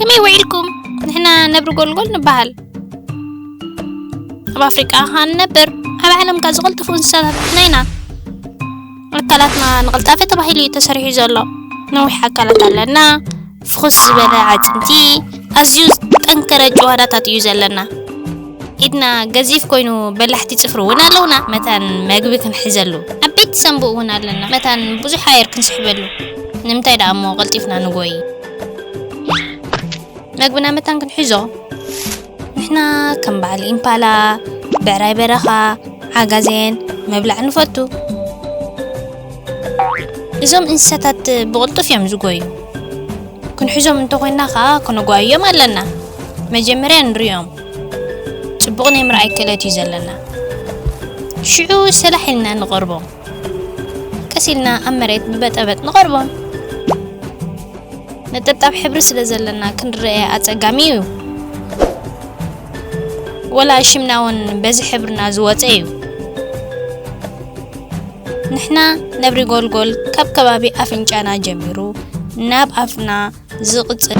ከመይ ውዒልኩም? ንሕና ነብሪ ጎልጎል ንበሃል። ኣብ ኣፍሪቃ ኸኣ ንነብር። ኣብ ዓለም ከኣ ዝቐልጥፉ እንስሳታት ንሕና ኢና። ኣካላትና ንቕልጣፈ ተባሂሉ እዩ ተሰሪሑ ዘሎ። ነዊሕ ኣካላት ኣለና፣ ፍኹስ ዝበለ ኣዕጽምቲ፣ ኣዝዩ ዝጠንከረ ጭዋዳታት እዩ ዘለና። ኢድና ገዚፍ ኮይኑ በላሕቲ ጽፍሪ እውን ኣለውና፣ መታን መግቢ ክንሕዘሉ። ዓበይቲ ሰንቡእ እውን ኣለና፣ መታን ብዙሕ ኣየር ክንስሕበሉ። ንምንታይ ደኣ እሞ ቀልጢፍና ንጎይ? መግብና መታን ክንሕዞ። ንሕና ከም በዓል ኢምፓላ፣ ብዕራይ በረኻ፣ ዓጋዜን ምብላዕ ንፈቱ። እዞም እንስሳታት ብቕልጡፍ እዮም ዝጎዩ። ክንሕዞም እንተኾይንና ኸኣ ክነጓዮም ኣለና። መጀመርያ ንርእዮም። ጽቡቕ ናይ ምርኣይ ክእለት እዩ ዘለና። ሽዑ ሰላሕ ኢልና ንቐርቦም። ቀስ ኢልና ኣብ መሬት ብበጠበጥ ንቐርቦም። ነጠብጣብ ሕብሪ ስለ ዘለና ክንረአ ኣጸጋሚ እዩ። ወላ ሽምና እውን በዚ ሕብርና ዝወጸ እዩ። ንሕና ነብሪ ጎልጎል ካብ ከባቢ ኣፍንጫና ጀሚሩ ናብ ኣፍና ዝቕጽል